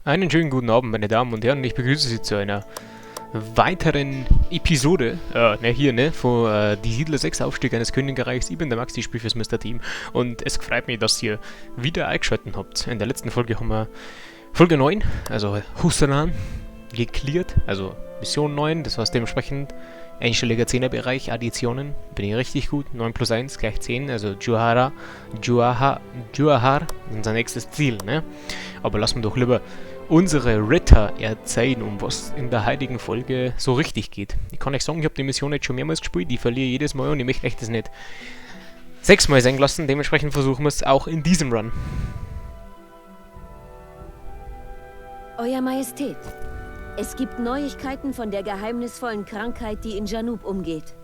Einen schönen guten Abend, meine Damen und Herren. Ich begrüße Sie zu einer weiteren Episode, ne, hier, ne, von Die Siedler 6, Aufstieg eines Königreichs. Ich bin der Max, ich spiele fürs Mister Team und es freut mich, dass ihr wieder eingeschaltet habt. In der letzten Folge haben wir Folge 9, also Husalan, gecleart, also Mission 9, das heißt dementsprechend einstelliger 10er-Bereich, Additionen, bin ich richtig gut, 9 plus 1 gleich 10, also Juahar, unser nächstes Ziel, ne? Aber lassen wir doch lieber unsere Ritter erzählen, um was in der heutigen Folge so richtig geht. Ich kann euch sagen, ich habe die Mission jetzt schon mehrmals gespielt, ich verliere jedes Mal und ich möchte euch das nicht 6-mal sein lassen, dementsprechend versuchen wir es auch in diesem Run. Euer Majestät, es gibt Neuigkeiten von der geheimnisvollen Krankheit, die in Janub umgeht.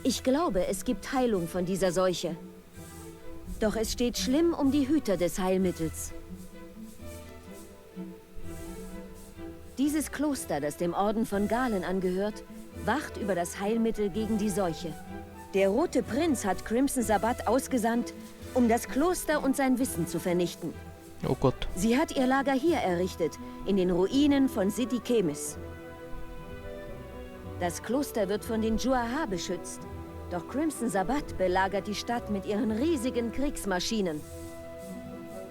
Ich glaube, es gibt Heilung von dieser Seuche. Doch es steht schlimm um die Hüter des Heilmittels. Dieses Kloster, das dem Orden von Galen angehört, wacht über das Heilmittel gegen die Seuche. Der Rote Prinz hat Crimson Sabbat ausgesandt, um das Kloster und sein Wissen zu vernichten. Oh Gott. Sie hat ihr Lager hier errichtet, in den Ruinen von Sidi Kemis. Das Kloster wird von den Juahar beschützt. Doch Crimson Sabbat belagert die Stadt mit ihren riesigen Kriegsmaschinen.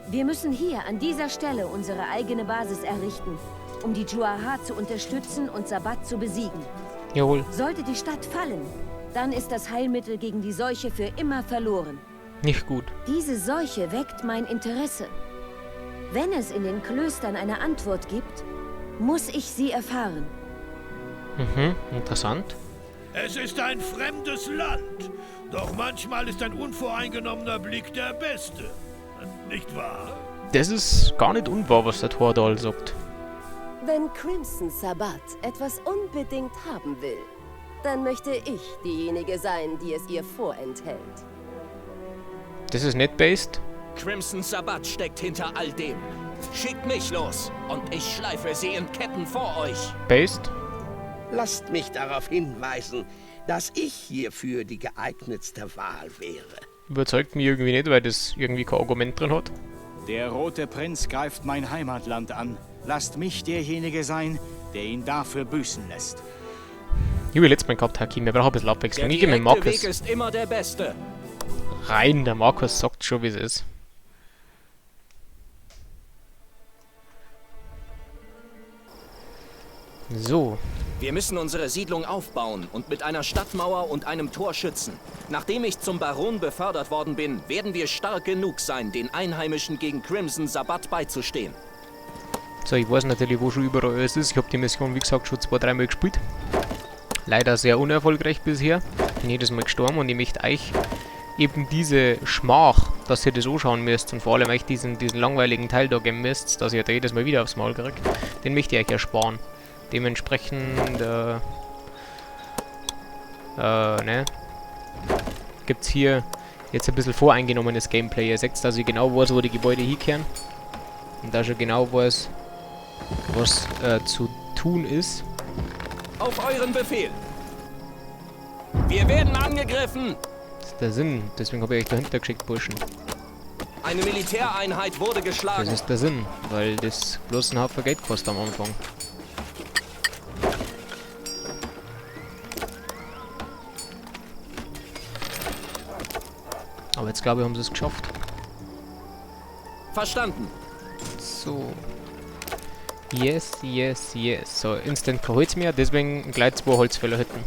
Wir müssen hier an dieser Stelle unsere eigene Basis errichten, um die Juahar zu unterstützen und Sabbat zu besiegen. Jawohl. Sollte die Stadt fallen, dann ist das Heilmittel gegen die Seuche für immer verloren. Nicht gut. Diese Seuche weckt mein Interesse. Wenn es in den Klöstern eine Antwort gibt, muss ich sie erfahren. Mhm, interessant. Es ist ein fremdes Land. Doch manchmal ist ein unvoreingenommener Blick der beste. Nicht wahr? Das ist gar nicht unwahr, was der Thordal sagt. Wenn Crimson Sabbat etwas unbedingt haben will, dann möchte ich diejenige sein, die es ihr vorenthält. Das ist nicht based. Crimson Sabbat steckt hinter all dem. Schickt mich los und ich schleife sie in Ketten vor euch. Based? Lasst mich darauf hinweisen, dass ich hierfür die geeignetste Wahl wäre. Überzeugt mich irgendwie nicht, weil das irgendwie kein Argument drin hat. Der Rote Prinz greift mein Heimatland an. Lasst mich derjenige sein, der ihn dafür büßen lässt. Ich habe letztes Mal gehabt, Hakim, wir brauchen ein bisschen Abwechslung. Der Ich geh mit direkte Markus Weg ist immer der beste. rein, der Markus sagt schon, wie es ist. So. Wir müssen unsere Siedlung aufbauen und mit einer Stadtmauer und einem Tor schützen. Nachdem ich zum Baron befördert worden bin, werden wir stark genug sein, den Einheimischen gegen Crimson Sabbat beizustehen. So, ich weiß natürlich, wo schon überall alles ist. Ich hab die Mission, wie gesagt, schon 2-3 Mal gespielt. Leider sehr unerfolgreich bisher. Bin jedes Mal gestorben und ich möchte euch eben diese Schmach, dass ihr das anschauen müsst und vor allem euch diesen langweiligen Teil da geben müsst, dass ihr da jedes Mal wieder aufs Maul kriegt, den möchte ich euch ersparen. Dementsprechend, ne? Gibt's hier jetzt ein bisschen voreingenommenes Gameplay. Ihr seht, dass ich genau weiß, wo die Gebäude hinkehren. Und da schon genau weiß, was zu tun ist. Auf euren Befehl! Wir werden angegriffen! Das ist der Sinn, deswegen habe ich euch dahinter geschickt, Burschen. Eine Militäreinheit wurde geschlagen. Das ist der Sinn, weil das bloß ein Haufen Geld kostet am Anfang. Aber jetzt glaube ich, haben sie es geschafft. Verstanden. So. Yes, yes, yes. So, instant kein Holz mehr, deswegen gleich 2 Holzfällerhütten.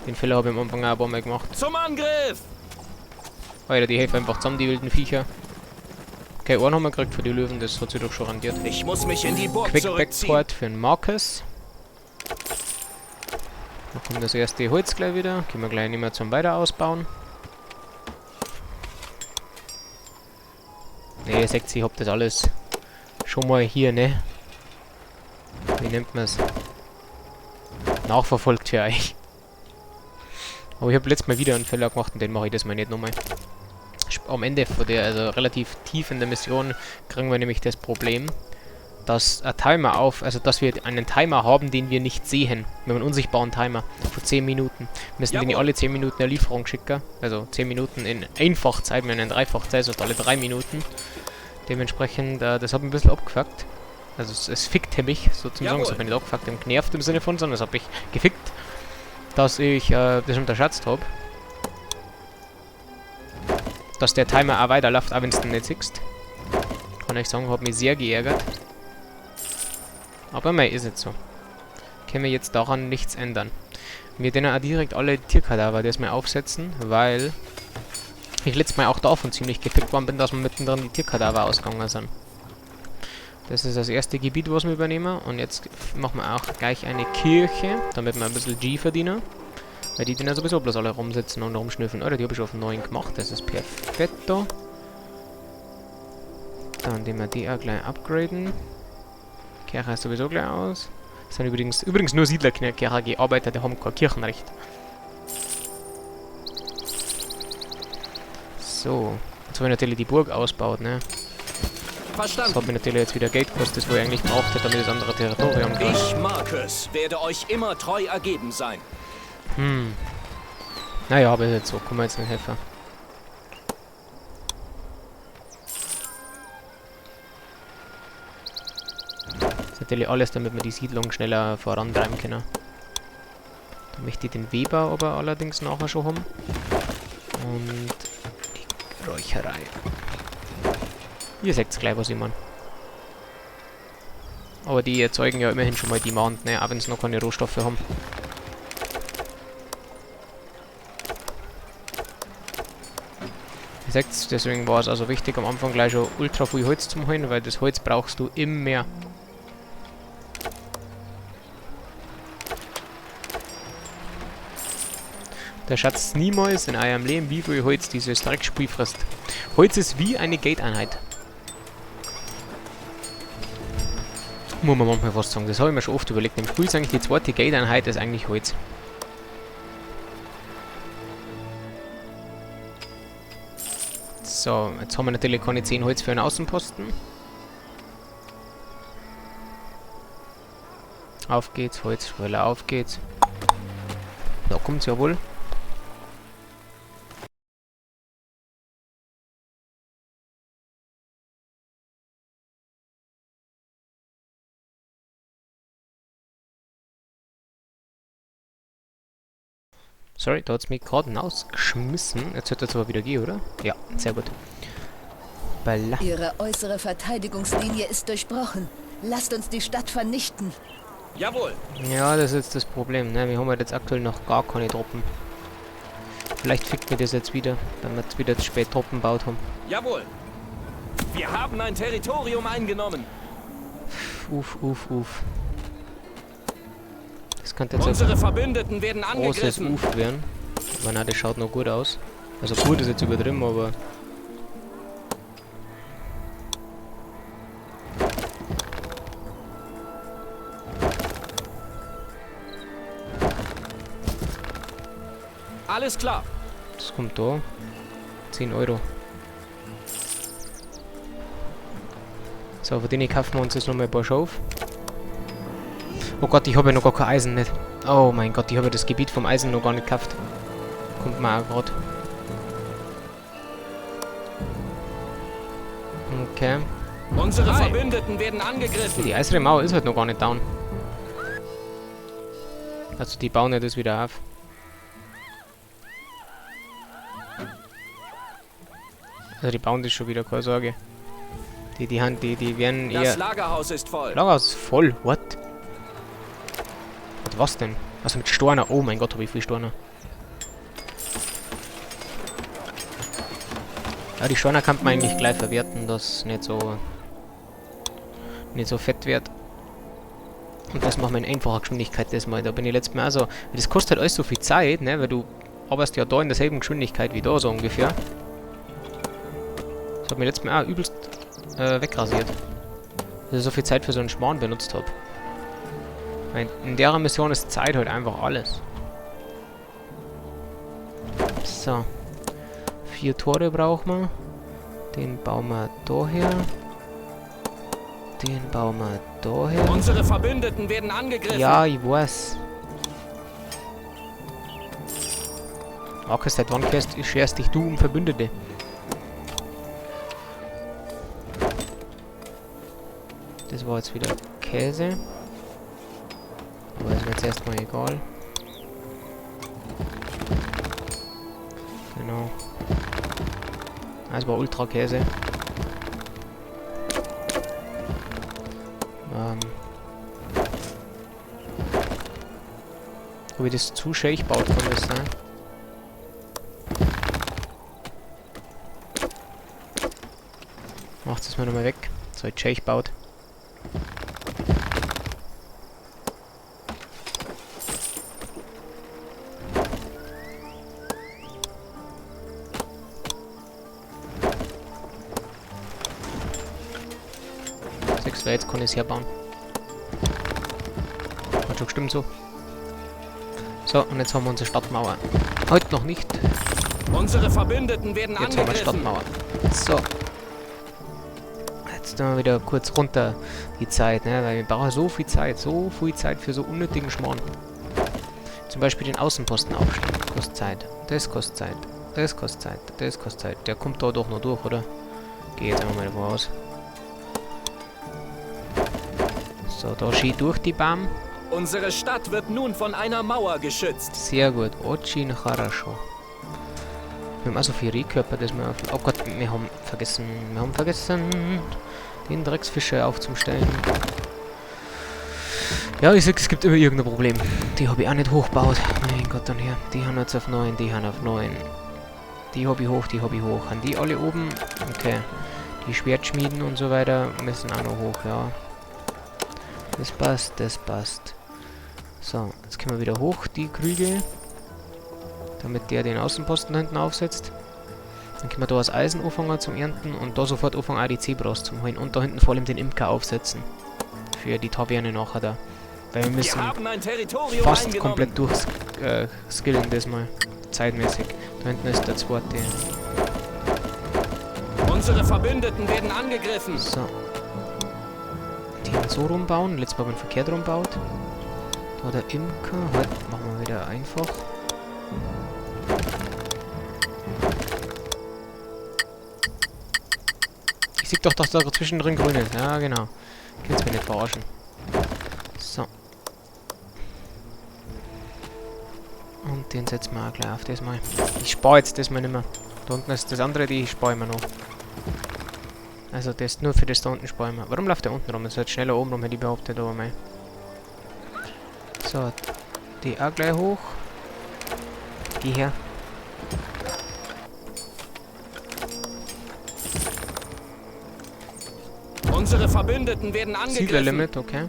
Den Fehler habe ich am Anfang auch ein paar Mal gemacht. Zum Angriff! Alter, die helfen einfach zusammen, die wilden Viecher. Okay, einen haben wir gekriegt für die Löwen, das hat sich doch schon rendiert. Ich muss mich in die Burg Quick zurückziehen. Backport für den Marcus. Da kommt das erste Holz gleich wieder. Können wir gleich nicht mehr zum Weiterausbauen. Ne, ihr seht, ich hab das alles schon mal hier, ne? Wie nennt man's? Nachverfolgt für euch. Aber ich hab letztes Mal wieder einen Fehler gemacht und den mache ich das mal nicht nochmal. Am Ende von der, also relativ tief in der Mission, kriegen wir nämlich das Problem, dass ein Timer auf, also dass wir einen Timer haben, den wir nicht sehen. Wir haben einen unsichtbaren Timer von 10 Minuten. Wir müssen den Jawohl. alle 10 Minuten eine Lieferung schicken. Also 10 Minuten in Einfachzeit, wir haben in Dreifachzeit, also alle 3 Minuten. Dementsprechend, das hat mich ein bisschen abgefuckt. Also es fickte mich, sozusagen. Es hat mich nicht angefuckt und genervt im Sinne von, sondern es hat mich gefickt, dass ich das unterschätzt habe. Dass der Timer auch weiterläuft, auch wenn du ihn nicht siehst. Kann ich sagen, hat mich sehr geärgert. Aber mei, ist jetzt so. Können wir jetzt daran nichts ändern. Wir können auch direkt alle Tierkadaver das mal aufsetzen, weil ich letztes Mal auch davon ziemlich gefickt worden bin, dass wir mittendrin die Tierkadaver ausgegangen sind. Das ist das erste Gebiet, was wir übernehmen. Und jetzt machen wir auch gleich eine Kirche, damit wir ein bisschen G verdienen. Weil die ja sowieso bloß alle rumsitzen und rumschnüffeln. Oder die habe ich schon auf 9 gemacht. Das ist perfetto. Dann den wir die auch gleich upgraden. Kirche ist sowieso gleich aus. Das sind übrigens nur Siedlerkirche gearbeitet, die haben kein Kirchenrecht. So. Jetzt habe ich natürlich die Burg ausgebaut, ne? Verstanden. Das hat mir natürlich jetzt wieder Geld gekostet, das wo ich eigentlich braucht hätte, damit das andere Territorium geht. Ich, Marcus, werde euch immer treu ergeben sein. Naja, aber ist jetzt so. Können wir jetzt nicht helfen. Das ist natürlich alles, damit wir die Siedlung schneller vorantreiben können. Da möchte ich den Weber aber allerdings nachher schon haben. Und die Räucherei. Ihr seht's gleich, was ich mein. Aber die erzeugen ja immerhin schon mal Demand, ne? Auch wenn sie noch keine Rohstoffe haben. Ihr seht's, deswegen war es also wichtig, am Anfang gleich schon ultra viel Holz zu holen, weil das Holz brauchst du immer. Da schätzt niemals in eurem Leben, wie viel Holz dieses Dreckspiel frisst. Holz ist wie eine Gate-Einheit. Muss man manchmal fast sagen. Das habe ich mir schon oft überlegt. Im Spiel ist eigentlich die zweite Gate-Einheit ist eigentlich Holz. So, jetzt haben wir natürlich keine 10 Holz für einen Außenposten. Auf geht's, Holzschwelle, auf geht's. Da kommt's ja wohl. Sorry, da hat's mich gerade rausgeschmissen. Jetzt sollte es aber wieder gehen, oder? Ja, sehr gut. Balla. Ihre äußere Verteidigungslinie ist durchbrochen. Lasst uns die Stadt vernichten. Jawohl. Ja, das ist jetzt das Problem, ne? Wir haben halt jetzt aktuell noch gar keine Truppen. Vielleicht fickt mir das jetzt wieder, wenn wir jetzt wieder zu spät Truppen gebaut haben. Jawohl. Wir haben ein Territorium eingenommen. Uff, uff, uff. Das könnte jetzt Unsere ein Verbündeten werden großes angegriffen. Uff werden. Aber na, das schaut noch gut aus. Also gut ist jetzt übertrieben, aber... Alles klar. Das kommt da. 10 Euro. So, von denen kaufen wir uns jetzt nochmal ein paar Schafe. Oh Gott, ich habe ja noch gar kein Eisen nicht. Oh mein Gott, ich habe ja das Gebiet vom Eisen noch gar nicht gekauft. Kommt mir auch grad. Okay. Unsere Verbündeten werden angegriffen. Die eiserne Mauer ist halt noch gar nicht down. Also die bauen ja das wieder auf. Also die bauen das schon wieder, keine Sorge. Die werden eher... Das Lagerhaus ist voll. Lagerhaus ist voll, what? Und was denn? Also mit Storner. Oh mein Gott, hab ich viel Storner. Ja, die Storner kann man eigentlich gleich verwerten, dass nicht so fett wird. Und das machen wir in einfacher Geschwindigkeit das mal. Da bin ich letztes Mal auch so. Das kostet halt alles so viel Zeit, ne? Weil du arbeitest ja da in derselben Geschwindigkeit wie da so ungefähr. Das hat mir letztes Mal auch übelst wegrasiert. Dass ich so viel Zeit für so einen Schmarrn benutzt hab. In der Mission ist Zeit halt einfach alles. So. 4 Tore brauchen wir. Den bauen wir daher. Den bauen wir daher. Unsere Verbündeten werden angegriffen. Ja, ich weiß. Markus, seit wann scherst dich du um Verbündete? Das war jetzt wieder Käse. Aber ist mir jetzt erstmal egal. Genau. Das war Ultra-Käse. Ob ich das zu schön gebaut kann, das sein? Macht es mal nochmal weg. So, jetzt schön gebaut. Jetzt kann ich es herbauen. Hat schon gestimmt so. So, und jetzt haben wir unsere Stadtmauer. Heute noch nicht. Unsere Verbündeten werden jetzt haben wir angegriffen. Stadtmauer. So. Jetzt tun wir wieder kurz runter die Zeit, ne? Weil wir brauchen so viel Zeit für so unnötigen Schmarrn. Zum Beispiel den Außenposten aufstellen. Kostet Zeit. Das kostet Zeit. Das kostet Zeit. Das kostet Zeit. Der kommt da doch noch durch, oder? Geh jetzt einfach mal davon aus. So, da schie durch die Baum. Unsere Stadt wird nun von einer Mauer geschützt. Sehr gut. Ochin Charascho. Wir haben auch so viele Rehkörper, dass wir auf... Oh Gott, wir haben vergessen. Wir haben vergessen, den Drecksfischer aufzustellen. Ja, ich sag, es gibt immer irgendein Problem. Die habe ich auch nicht hochgebaut. Mein Gott, dann her. Die haben jetzt auf 9, die haben auf 9. Die habe ich hoch, die habe ich hoch. Haben die alle oben? Okay. Die Schwertschmieden und so weiter müssen auch noch hoch, ja. Das passt, das passt. So, jetzt können wir wieder hoch, die Krüge. Damit der den Außenposten hinten aufsetzt. Dann können wir da das Eisen anfangen zum Ernten und da sofort anfangen auch die Zebras zum holen. Und da hinten vor allem den Imker aufsetzen. Für die Taverne nachher da. Weil wir müssen Wir haben ein Territorium fast eingenommen. komplett durchskillen das mal. Zeitmäßig. Da hinten ist der zweite. Unsere Verbündeten werden angegriffen. So. Den so rumbauen. Letztes Mal haben wir verkehrt rumbaut. Da der Imker. Heute machen wir wieder einfach. Ich sehe doch, dass da zwischendrin grün ist. Ja, genau. Kannst mich nicht verarschen. So. Und den setzen wir auch gleich auf das mal. Ich spare jetzt das mal nicht mehr. Da unten ist das andere, die spare ich mir noch. Also das nur für das da unten sparen wir. Warum läuft der unten rum? Es wird schneller oben rum, hätte ich behauptet, aber mal. So, die auch gleich hoch. Geh her. Unsere Verbündeten werden angegriffen. Siedlerlimit, okay.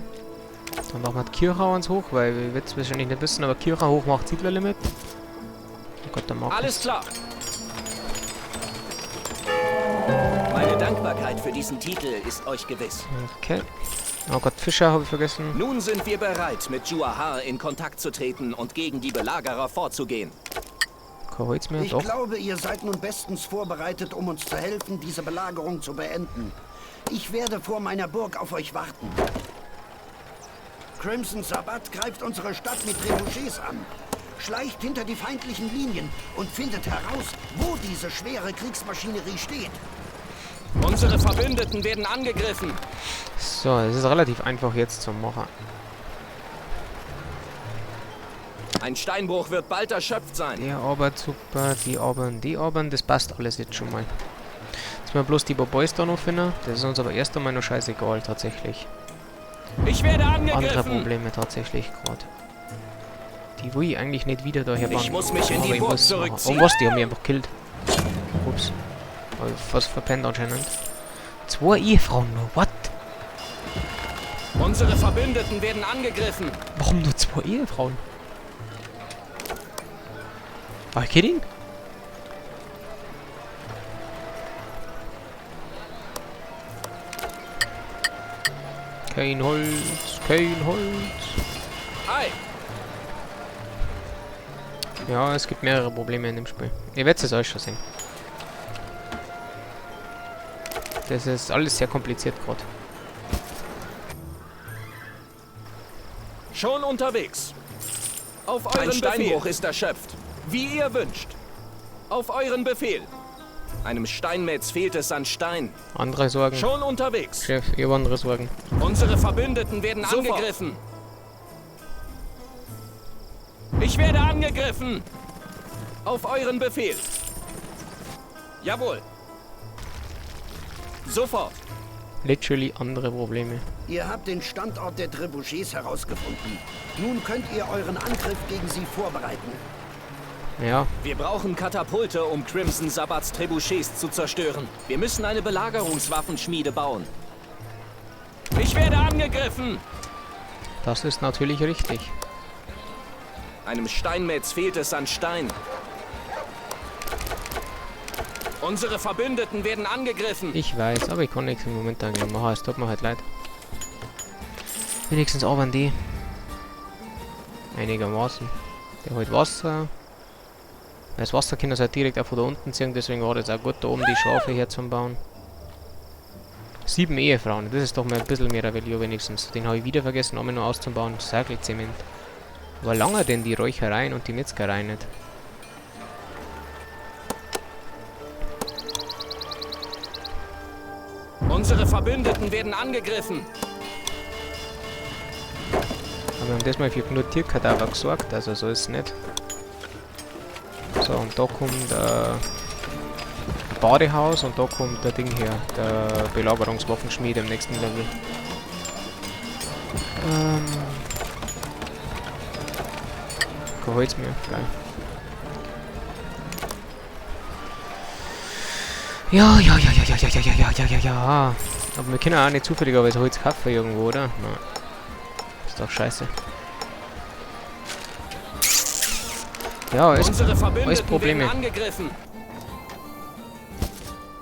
Dann machen wir die Kirche uns hoch, weil wir es wahrscheinlich nicht wissen, aber Kirche hoch macht Siedlerlimit. Oh Gott, der Markus. Alles klar. Meine Dankbarkeit für diesen Titel ist euch gewiss. Okay. Oh Gott, Fischer habe ich vergessen. Nun sind wir bereit, mit Juahar in Kontakt zu treten und gegen die Belagerer vorzugehen. Kein Holz mehr, Ich doch. glaube, ihr seid nun bestens vorbereitet, um uns zu helfen, diese Belagerung zu beenden. Ich werde vor meiner Burg auf euch warten. Crimson Sabbat greift unsere Stadt mit Trebuchets an. Schleicht hinter die feindlichen Linien und findet heraus, wo diese schwere Kriegsmaschinerie steht. Unsere Verbündeten werden angegriffen. So, es ist relativ einfach jetzt zu machen. Ein Steinbruch wird bald erschöpft sein. Der arbeitet super, die arbeiten, das passt alles jetzt schon mal. Jetzt müssen wir bloß die paar Boys da noch finden. Das ist uns aber erst einmal noch scheißegal, tatsächlich. Ich werde angegriffen. Andere Probleme tatsächlich gerade. Die will ich eigentlich nicht wieder daher bauen. Ich muss mich in Aber die ich Burg muss machen. zurückziehen. Oh was, die haben mich einfach gekillt. Ups. Hab ich fast verpennt anscheinend. 2 Ehefrauen nur, what? Unsere Verbündeten werden angegriffen. Warum nur 2 Ehefrauen? Are you kidding? Kein Holz, kein Holz. Hi. Ja, es gibt mehrere Probleme in dem Spiel. Ihr werdet es euch schon sehen. Das ist alles sehr kompliziert gerade. Schon unterwegs. Auf euren Ein Steinbruch Befehl. Ist erschöpft. Wie ihr wünscht. Auf euren Befehl. Einem Steinmetz fehlt es an Stein. Andere Sorgen. Schon unterwegs. Chef, ich habe andere Sorgen. Unsere Verbündeten werden Sofort. angegriffen. Ich werde angegriffen. Auf euren Befehl. Jawohl. Sofort. Literally andere Probleme. Ihr habt den Standort der Trebuchets herausgefunden. Nun könnt ihr euren Angriff gegen sie vorbereiten. Ja, Wir brauchen Katapulte, um Crimson Sabbats Trebuchets zu zerstören. Wir müssen eine Belagerungswaffenschmiede bauen. Ich werde angegriffen. das ist natürlich richtig. Einem Steinmetz fehlt es an Stein. Unsere Verbündeten werden angegriffen. Ich weiß, aber ich kann nichts im Moment dagegen machen. Es tut mir halt leid. Wenigstens arbeiten die. Einigermaßen. Der holt Wasser. Das Wasser können sie halt direkt auch von da unten ziehen, deswegen war das auch gut, da oben die Schafe herzubauen. 7 Ehefrauen, das ist doch mal ein bisschen mehr Value wenigstens. Den habe ich wieder vergessen, einmal nur auszubauen. Sackelzement. Aber lange denn die Räuchereien und die Metzgerei nicht? Unsere Verbündeten werden angegriffen. Aber wir haben diesmal für genug Tierkadaver gesorgt, also so ist es nicht. So, und da kommt Badehaus und da kommt der Ding her, der Belagerungswaffenschmiede im nächsten Level. Kein Holz mehr, geil. Ja, ja, ja, ja, ja, ja, ja, ja, ja, ja, ja. Aber wir können auch nicht zufälligerweise Holz kaufen irgendwo, oder? Nein. Ist doch scheiße. Ja, alles, Unsere alles Verbündeten Probleme. werden angegriffen.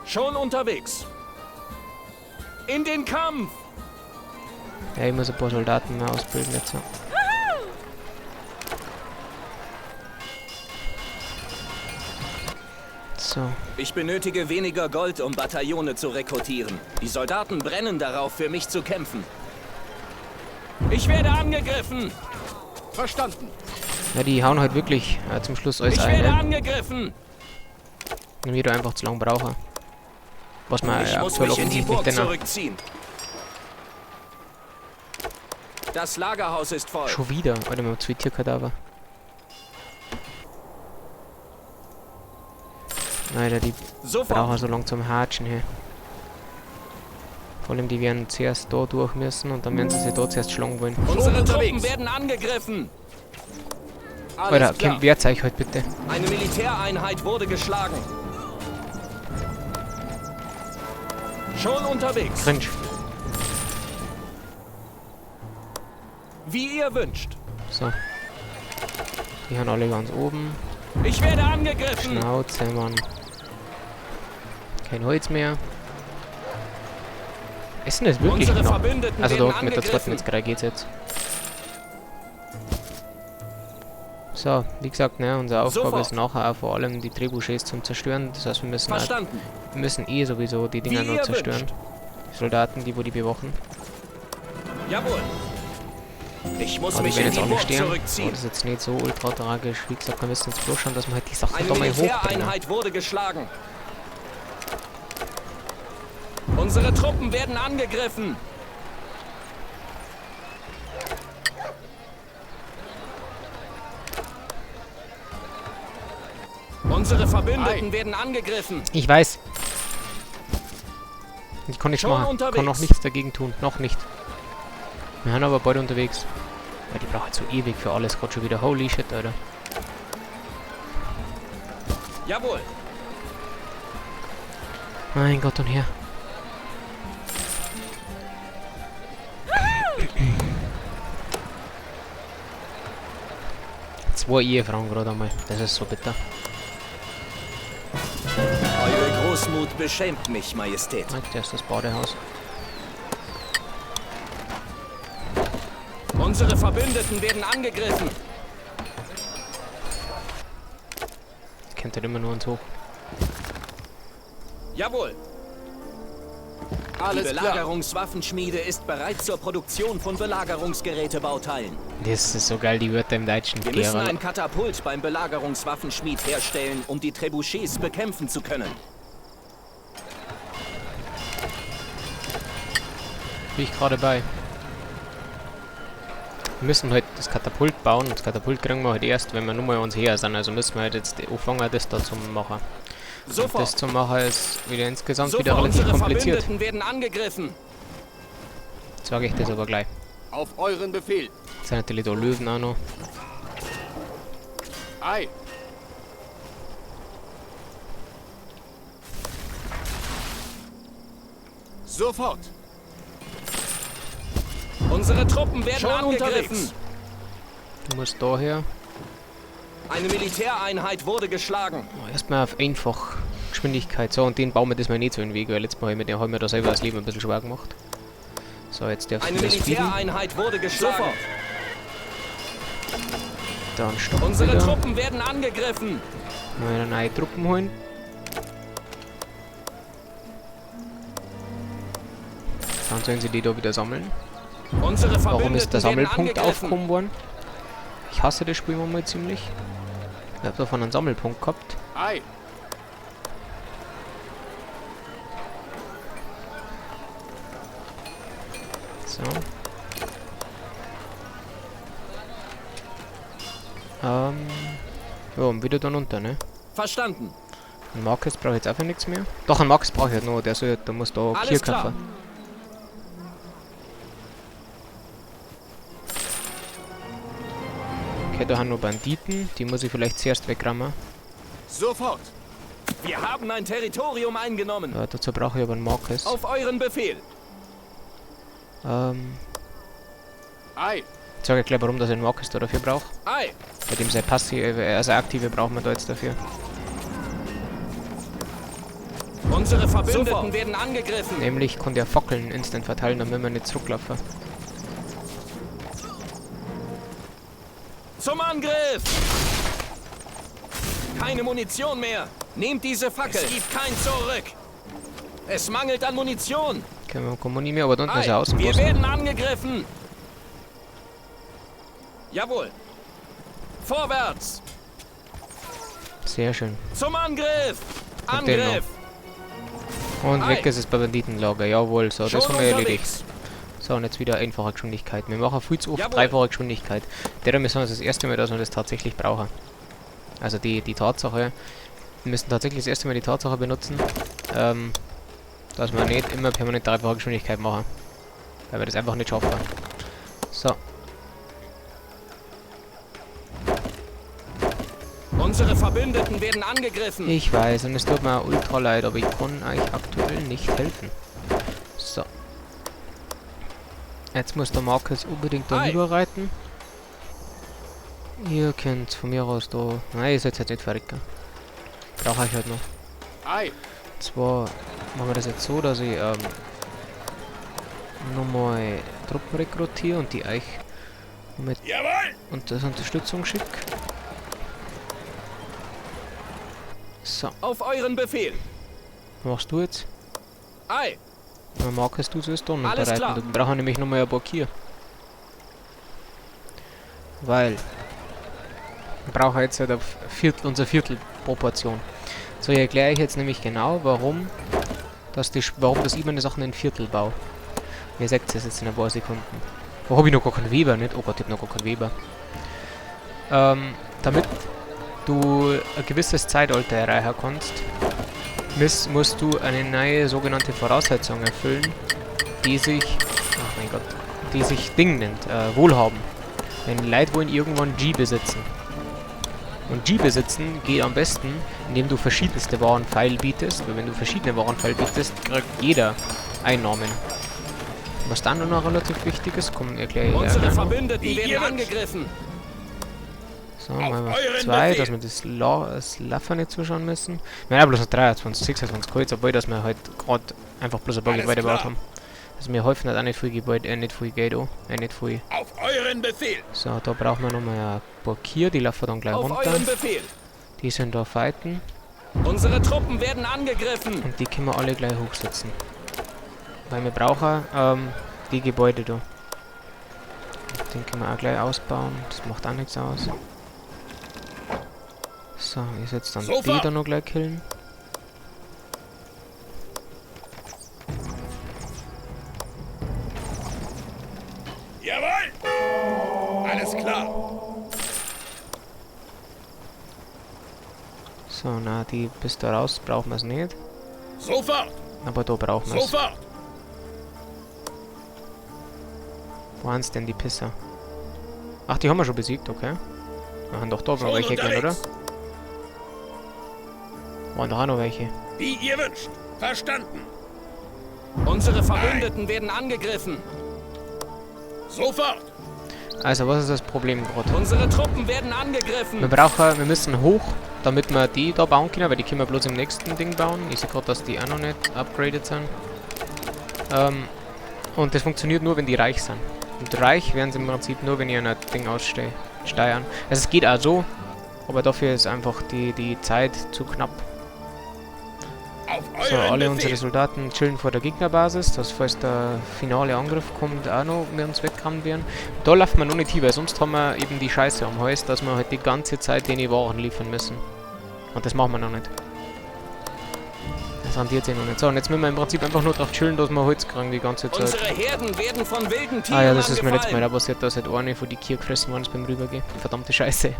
Schon unterwegs. In den Kampf! Ja, ich muss ein paar Soldaten mehr ausbilden jetzt. Ja. So. Ich benötige weniger Gold, um Bataillone zu rekrutieren. Die Soldaten brennen darauf, für mich zu kämpfen. Ich werde angegriffen! Verstanden. Ja, die hauen halt wirklich zum Schluss alles Ich ein, werde ne? angegriffen! Wenn wir da einfach zu lange brauchen. Was man Ich muss aktuell mich in die offensichtlich Burg denn zurückziehen. Das Lagerhaus ist voll. Schon wieder. Alter, wir haben 2 Tierkadaver. Alter, die Sofort. brauchen so lange zum Hatschen hier. Vor allem, die werden zuerst da durch müssen und dann werden sie sich da zuerst schlagen wollen. Unsere Schon Truppen unterwegs. werden angegriffen. Alles Alter, klar. wehrt euch halt bitte. Eine Militäreinheit wurde geschlagen. Schon unterwegs. Cringe. Wie ihr wünscht. So. Die haben alle ganz oben. Ich werde angegriffen. Schnauze, Mann. Kein Holz mehr. Essen ist wirklich Unsere knapp. Verbündeten Also da werden unten mit der zweiten angegriffen. Metzgerei geht's jetzt. So, wie gesagt, ne, unsere Aufgabe Sofort. ist nachher auch vor allem die Trebuchets zum Zerstören. Das heißt, wir müssen, auch, Verstanden. wir müssen eh sowieso die Dinger Wie nur ihr zerstören. wünscht. Die Soldaten, die wo die bewachen. Jawohl. Ich muss Aber die mich werden in jetzt die alle Burg sterben. Aber zurückziehen. das ist jetzt nicht so ultra tragisch. Wie gesagt, wir müssen jetzt bloß schauen, dass wir halt die Sachen Eine da mal hochbringen. Militäreinheit wurde geschlagen. Unsere Truppen werden angegriffen. Unsere Verbündeten werden angegriffen. Ich weiß. Ich kann nichts Schon machen. Ich unterwegs. kann noch nichts dagegen tun. Noch nicht. Wir sind aber beide unterwegs. Ja, die brauchen so ewig für alles gerade schon wieder. Holy shit, Alter. Jawohl. Mein Gott und Herr. Zwei Ehefrauen gerade einmal. Das ist so bitter. Eure Großmut beschämt mich, Majestät. Ah, das ist das Badehaus. Unsere Verbündeten werden angegriffen. Das kennt halt immer nur uns hoch. Jawohl. Alles Die klar. Belagerungswaffenschmiede ist bereit zur Produktion von Belagerungsgerätebauteilen. Das ist so geil, die Wörter im Deutschen. Wir müssen Gerald. ein Katapult beim Belagerungswaffenschmied herstellen, um die Trebuchets bekämpfen zu können. Bin ich gerade bei. Wir müssen halt das Katapult bauen. Und das Katapult kriegen wir halt erst, wenn wir nur mal uns her sind. Also müssen wir halt jetzt anfangen, das da zu machen. Und das zu machen ist wieder insgesamt wieder relativ unsere kompliziert. Verbündeten werden angegriffen. Sage ich das aber gleich. Auf euren Befehl. Jetzt sind natürlich da Löwen auch noch. Ei. Sofort. Unsere Truppen werden Schon angegriffen. unterwegs. Du musst daher. Eine Militäreinheit wurde geschlagen. Oh, erstmal auf einfach Geschwindigkeit. So, und den bauen wir das mal nicht so in den Weg, weil letztes Mal mit dem haben wir da selber das Leben ein bisschen schwer gemacht. So, jetzt darfst du Eine das speeden. Militäreinheit wurde geschlagen. Dann stoppen Unsere wieder. Truppen werden angegriffen. Mal wieder neue Truppen holen. Dann sollen sie die da wieder sammeln. Unsere Warum ist der Verbündeten werden Sammelpunkt angegriffen. aufgekommen worden? Ich hasse das Spiel manchmal ziemlich. Ich hab davon einen Sammelpunkt gehabt. Ei. So. Ja, und wieder dann runter, ne? Verstanden. Ein Marcus brauche ich jetzt einfach nichts mehr. Doch, ein Marcus brauche ich halt noch, der soll, der muss da Alles Kier klar. kaufen. Okay, da haben noch Banditen, die muss ich vielleicht zuerst wegrammen. Sofort. Wir haben ein Territorium eingenommen. Ja, dazu brauche ich aber einen Marcus. Auf euren Befehl. Ei. Ich sage gleich, warum dass ich einen Marcus da dafür brauche. Ei. Bei dem sein passive, also aktive brauchen wir da jetzt dafür. Unsere Verbündeten werden angegriffen. Nämlich konnte er Fackeln instant verteilen, damit wir nicht zurücklaufen. Zum Angriff! Keine Munition mehr. Nehmt diese Fackel. Es gibt kein Zurück. Es mangelt an Munition. Okay, wir kommen nicht mehr, aber da unten ist Ei, ein wir Außenposten. werden angegriffen. Jawohl. Vorwärts. Sehr schön. Zum Angriff. Und den noch. Angriff. Und weg Ei. ist es bei Banditenlager. Jawohl, so, das Schon haben wir erledigt. unterwegs. So, und jetzt wieder einfache Geschwindigkeit. Wir machen viel zu oft Jawohl. dreifache Geschwindigkeit. Derer müssen wir das erste Mal, dass wir das tatsächlich brauchen. Also die Tatsache, wir müssen tatsächlich das erste Mal die Tatsache benutzen, dass wir nicht immer permanent dreifache Geschwindigkeit machen. Weil wir das einfach nicht schaffen. So. Unsere Verbündeten werden angegriffen. Ich weiß, und es tut mir ultra leid, aber ich kann euch aktuell nicht helfen. So. Jetzt muss der Marcus unbedingt da Hi. rüberreiten. Ihr könnt von mir aus da... Nein, ihr seid halt nicht verrecken. Brauche ich halt noch. Ei. Und zwar machen wir das jetzt so, dass ich nochmal Truppen rekrutiere und die euch mit Jawohl! und das Unterstützung schicke. So. Auf euren Befehl. Was machst du jetzt? Ei. Na, Marcus, du sollst da noch Alles bereiten. klar. Du brauchen nämlich nochmal ein paar Kier. Weil wir brauchen jetzt halt ein Viertel, unser Viertelproportion. So, ich erkläre euch jetzt nämlich genau, warum, dass die, warum das ich meine Sachen in Viertel baue. Ihr seht es jetzt in ein paar Sekunden. Wo hab ich noch gar keinen Weber, nicht? Oh Gott, ich hab noch gar keinen Weber. Damit du ein gewisses Zeitalter erreichen kannst, musst du eine neue sogenannte Voraussetzung erfüllen, die sich, ach mein Gott, die sich Ding nennt, Wohlhaben. Denn Leute wollen irgendwann G besitzen. Und G besitzen geht am besten, indem du verschiedenste Waren feil bietest, weil wenn du verschiedene Waren feil bietest, kriegt jeder Einnahmen. Was dann noch relativ wichtig ist, kommen erkläre ich Unsere gleich noch. Verbündeten Wie werden ihr wünscht. angegriffen. So, machen wir euren 2, Befehl. dass wir das Laffer nicht zuschauen müssen. Wir haben ja bloß noch 23, 26 Holz, obwohl dass wir halt grad einfach bloß ein paar Alles Gebäude gebaut klar. haben. Also wir häufen halt auch nicht viel Gebäude, nicht viel Geld an, nicht viel. Auf euren Befehl. So, da brauchen wir nochmal ein paar Kier, die laufen dann gleich Auf runter. euren Befehl. Die sind da fighten. Unsere Truppen werden angegriffen. Und die können wir alle gleich hochsetzen. Weil wir brauchen die Gebäude da. Den können wir auch gleich ausbauen. Das macht auch nichts aus. So, ich setze dann die Sofort. da noch gleich killen. Halt! Alles klar. So, na, die bis da raus brauchen wir es nicht. Sofort! Aber da brauchen wir es. Sofort! Wo waren's denn die Pisser? Ach, die haben wir schon besiegt, okay. Wir haben doch da noch Schon welche gehen, oder? unterwegs. Waren doch auch noch welche. Wie ihr wünscht. Verstanden. Unsere Verbündeten werden angegriffen. Sofort! Also, was ist das Problem gerade? Unsere Truppen werden angegriffen. Wir müssen hoch, damit wir die da bauen können, weil die können wir bloß im nächsten Ding bauen. Ich sehe gerade, dass die auch noch nicht upgraded sind. Und das funktioniert nur, wenn die reich sind. Und reich werden sie im Prinzip nur, wenn ihr ein Ding aussteuern. Also es geht auch so, aber dafür ist einfach die Zeit zu knapp. Auf So, euren alle Befehl. unsere Soldaten chillen vor der Gegnerbasis, dass falls der finale Angriff kommt, auch noch mit uns weggerannt werden. Da laufen wir noch nicht hin, weil sonst haben wir eben die Scheiße am Hals, dass wir halt die ganze Zeit denen Waren liefern müssen. Und das machen wir noch nicht. Das rentiert sich noch nicht. So, und jetzt müssen wir im Prinzip einfach nur drauf chillen, dass wir Holz kriegen die ganze Zeit. Unsere Herden werden von wilden Tieren Ah ja, das ist mir letztes Mal angefallen. auch passiert, dass halt eine von die Kühe gefressen worden ist beim Rübergehen. Verdammte Scheiße.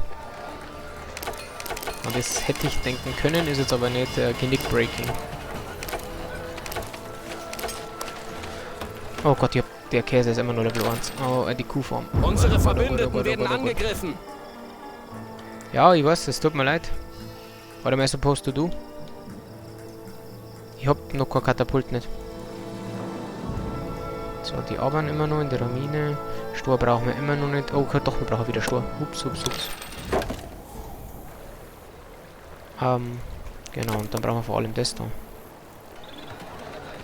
Und das hätte ich denken können, ist jetzt aber nicht Genickbreaking. Oh Gott, der Käse ist immer nur Level 1. Oh, die Kuhform. Unsere Oh Gott, oh Gott, oh Verbündeten Gott, oh werden Gott, oh Gott. angegriffen. Ja, ich weiß, es tut mir leid. What am I supposed to do? Ich hab noch kein Katapult nicht. So, die arbeiten immer noch in der Mine. Stor brauchen wir immer noch nicht. Oh Gott, doch, wir brauchen wieder Stor. Ups, ups, ups. Genau, und dann brauchen wir vor allem das da.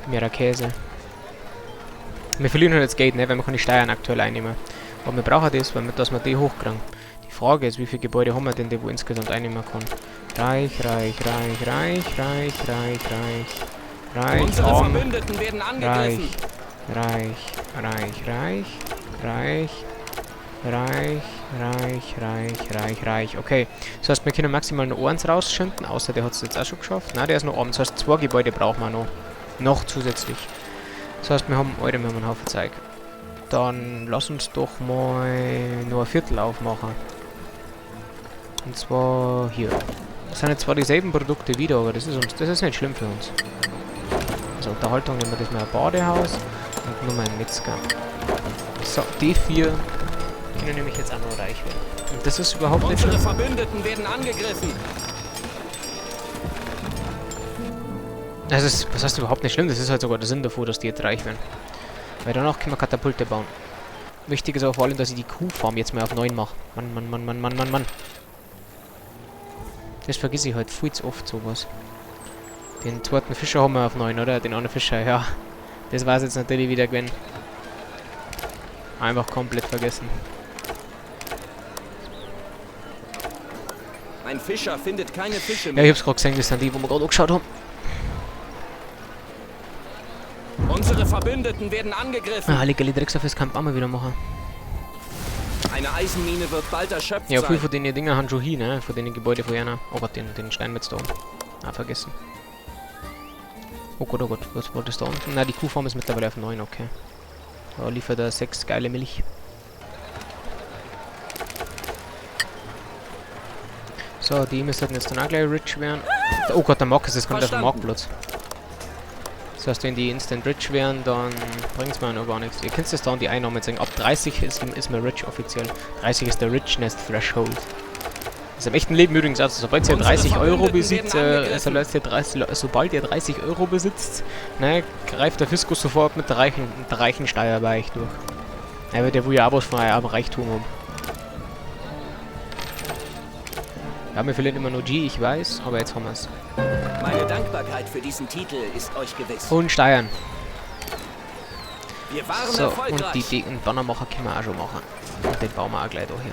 Mehr Käse. Wir verlieren halt jetzt Geld, ne, weil wir keine Steuern aktuell einnehmen. Aber wir brauchen das, dass wir die hochkriegen. Die Frage ist, wie viele Gebäude haben wir denn, die wo insgesamt einnehmen kann? Reich, reich, reich, reich, reich, reich, reich, reich, Unsere arm, Verbündeten werden angegriffen. reich, reich, reich, reich, reich, reich, reich, reich, reich. Okay, das heißt, wir können maximal nur eins rausschinden, außer der hat's jetzt auch schon geschafft. Nein, der ist noch arm. Das heißt, 2 Gebäude brauchen wir noch. Noch zusätzlich. Das heißt, wir haben einen Haufen Zeug. Dann lass uns doch mal nur ein Viertel aufmachen. Und zwar hier. Das sind jetzt zwar dieselben Produkte wieder, aber das ist nicht schlimm für uns. Also Unterhaltung nehmen wir das mal ein Badehaus und nur mal ein Metzger. So, die 4 können nämlich jetzt auch noch reich werden. Und das ist überhaupt nicht Unsere schlimm. Verbündeten werden angegriffen. Das ist, was heißt überhaupt nicht schlimm? Das ist halt sogar der Sinn davor, dass die jetzt reich werden. Weil danach können wir Katapulte bauen. Wichtig ist auch vor allem, dass ich die Kuhfarm jetzt mal auf 9 mache. Mann, Mann, Mann, Mann, Mann, Mann, Mann. Das vergesse ich halt viel zu oft, sowas. Den zweiten Fischer haben wir auf 9, oder? Den anderen Fischer, ja. Das war's jetzt natürlich wieder, Gwen. Einfach komplett vergessen. Ein Fischer findet keine Fische Ja, mehr. ich hab's grad gesehen, das sind die, wo wir grad angeschaut haben. Unsere Verbündeten werden angegriffen. Ah, lecker Drecksau fürs Camp auch mal wieder machen. Eine Eisenmine wird bald erschöpft Ja, viel sein. von den Dinger haben schon hin, ne? Von den Gebäude von einer. Oh Gott, den Steinmetz da oben. Ah, vergessen. Oh Gott, oh Gott, was war das da unten? Na, die Kuhfarm ist mittlerweile auf 9, okay. Da liefert er 6 geile Milch. So, die müssten jetzt dann auch gleich rich werden. Oh Gott, der Markus ist kommt auf den Verstanden. Marktplatz. Das heißt, wenn die instant rich wären, dann bringt's mir noch gar nichts. Ihr könnt das da an die Einnahme zeigen. Ab 30 ist man rich offiziell. 30 ist der Richness Threshold. Das ist im echten Leben übrigens auch so. Sobald ihr Unsere 30 Euro Verbündeten besitzt, werden angegriffen. sobald ihr 30, sobald ihr 30 Euro besitzt, ne, greift der Fiskus sofort mit der reichen Steuer bei euch durch. Ja, der will ja auch was von eurem Reichtum haben. Ja, wir verlieren immer nur G, ich weiß, aber jetzt haben wir's. Meine Dankbarkeit für diesen Titel ist euch gewiss. Und Steuern. Wir waren So, und erfolgreich. die dicken Bannermacher können wir auch schon machen. Und den bauen wir auch gleich da hier.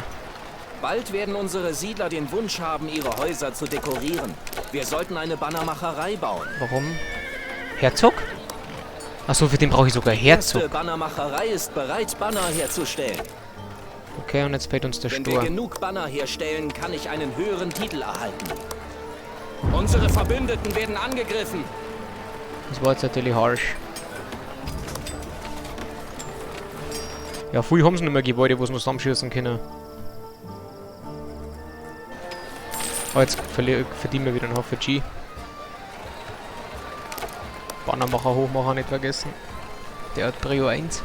Bald werden unsere Siedler den Wunsch haben, ihre Häuser zu dekorieren. Wir sollten eine Bannermacherei bauen. Warum? Herzog? Achso, für den brauche ich sogar Die erste Herzog. Bannermacherei ist bereit, Banner herzustellen. Okay, und jetzt fehlt uns der Wenn wir Stor. genug Banner herstellen, kann ich einen höheren Titel erhalten. Unsere Verbündeten werden angegriffen. Das war jetzt natürlich harsh. Ja, früh haben sie nicht mehr Gebäude, wo sie noch zusammenschießen können. Oh, jetzt verdienen wir wieder einen Haufen G. Bannermacher, Hochmacher nicht vergessen. Der hat Prio 1.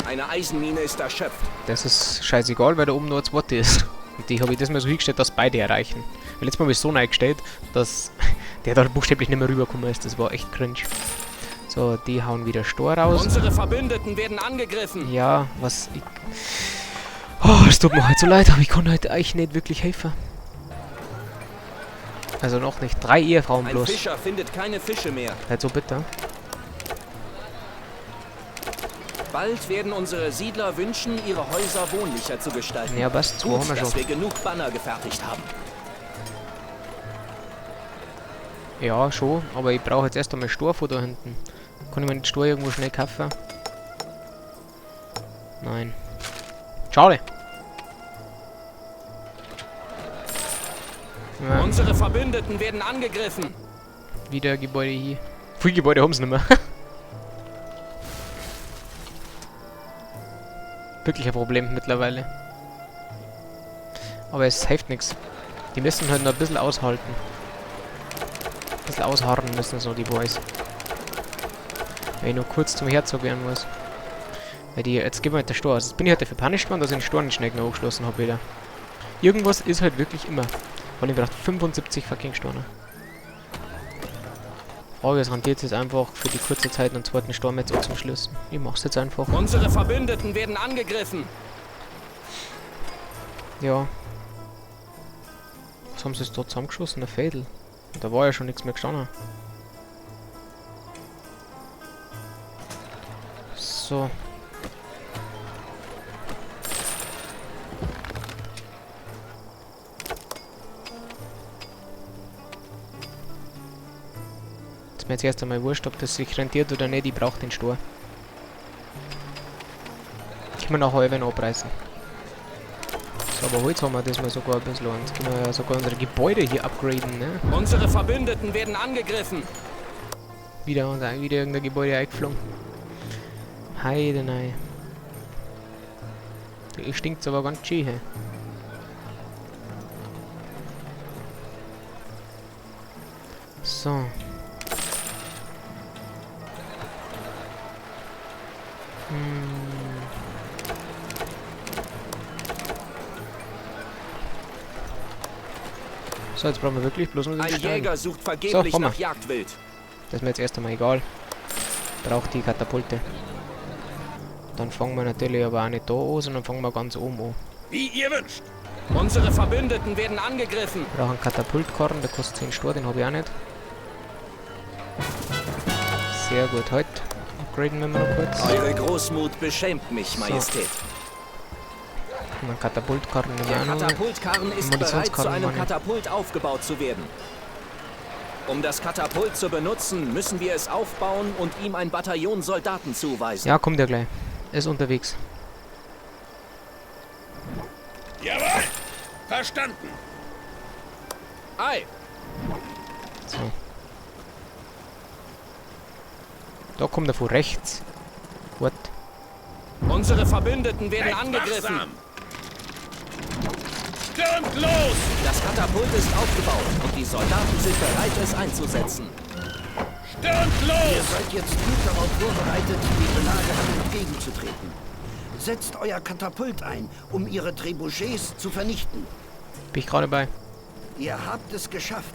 Eine Eisenmine ist erschöpft. Das ist scheißegal, weil da oben nur ein zweite ist. Und die habe ich das mal so hingestellt, dass beide erreichen. Weil letztes Mal habe ich so eingestellt, dass der da buchstäblich nicht mehr rübergekommen ist. Das war echt cringe. So, die hauen wieder Stor raus. Unsere Verbündeten werden angegriffen. Ja, was ich... Oh, es tut mir heute so leid, aber ich kann heute eigentlich nicht wirklich helfen. Also noch nicht. 3 Ehefrauen Ein bloß. Fischer findet keine Fische mehr. Halt so bitter. Bald werden unsere Siedler wünschen, ihre Häuser wohnlicher zu gestalten. Ja, passt. 2 Gut, haben wir dass schon. wir genug Banner gefertigt haben. Ja, schon. Aber ich brauche jetzt erst einmal Stor von da hinten. Kann ich mir den Stor irgendwo schnell kaufen? Nein. Schade. Ja. Unsere Verbündeten werden angegriffen. Wieder Gebäude hier. Viele Gebäude haben sie nicht mehr. Wirklich ein Problem mittlerweile. Aber es hilft nichts. Die müssen halt noch ein bisschen aushalten. Ein bisschen ausharren müssen so die Boys. Wenn ich nur kurz zum Herzog werden muss. Weil die, jetzt gehen wir mit der Stor aus. Jetzt bin ich halt dafür punished worden, dass ich den Stor nicht schnell genug angeschlossen hab wieder. Irgendwas ist halt wirklich immer. Weil ich brauche 75 fucking Storne. Frage ist, rentiert es jetzt einfach für die kurze Zeit einen zweiten Storm jetzt auch zum Schluss? Ich mach's jetzt einfach. Unsere Verbündeten werden angegriffen. Ja. Was haben sie jetzt da zusammengeschossen? Der Fädel. Da war ja schon nichts mehr gestanden. So. Ist mir jetzt erst einmal wurscht, ob das sich rentiert oder nicht, ich brauch den Stor. Können wir nachher noch abreißen. So, aber Holz haben wir das mal sogar ein bisschen. Jetzt können wir ja sogar unsere Gebäude hier upgraden, ne? Unsere Verbündeten werden angegriffen. Wieder, wieder irgendein Gebäude eingeflogen. Heidenei. Hier stinkt's aber ganz schön, hey. So. So, jetzt brauchen wir wirklich bloß noch den Ein Stein. Jäger sucht vergeblich So, komm nach mal. Jagdwild. Das ist mir jetzt erst einmal egal. Braucht die Katapulte. Dann fangen wir natürlich aber auch nicht da an, sondern fangen wir ganz oben an. Wie ihr wünscht. Unsere Verbündeten werden angegriffen. Wir brauchen einen Katapultkarren, der kostet 10 Stor, den habe ich auch nicht. Sehr gut, heute upgraden wir mal noch kurz. Eure Großmut beschämt mich, So. Majestät. Und einen Katapultkarren nehmen wir Der auch noch. Katapultkarren ist bereit, zu Munitionskarren einem meine ich. Katapult aufgebaut zu werden. Um das Katapult zu benutzen, müssen wir es aufbauen und ihm ein Bataillon Soldaten zuweisen. Ja, kommt ja gleich. Ist unterwegs. Jawohl! Verstanden! Ei! So. Da kommt er von rechts. What? Unsere Verbündeten werden Seid angegriffen. wachsam. Stürmt los! Das Katapult ist aufgebaut und die Soldaten sind bereit, es einzusetzen. Stürmt los! Ihr seid jetzt gut darauf vorbereitet, den Belagerern entgegenzutreten. Setzt euer Katapult ein, um ihre Trebuchets zu vernichten. Bin ich gerade bei. Ihr habt es geschafft.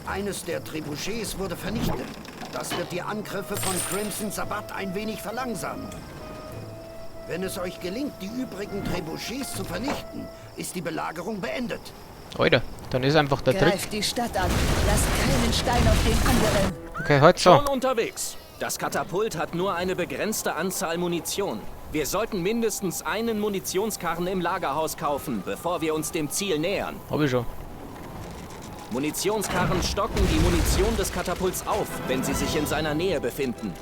Eines der Trebuchets wurde vernichtet. Das wird die Angriffe von Crimson Sabbat ein wenig verlangsamen. Wenn es euch gelingt, die übrigen Trebuchets zu vernichten, ist die Belagerung beendet. Alter, dann ist einfach der Trick. Greift die Stadt an. Lasst keinen Stein auf den anderen. Okay, heute so. Schon unterwegs. Das Katapult hat nur eine begrenzte Anzahl Munition. Wir sollten mindestens einen Munitionskarren im Lagerhaus kaufen, bevor wir uns dem Ziel nähern. Hab ich schon. Munitionskarren stocken die Munition des Katapults auf, wenn sie sich in seiner Nähe befinden.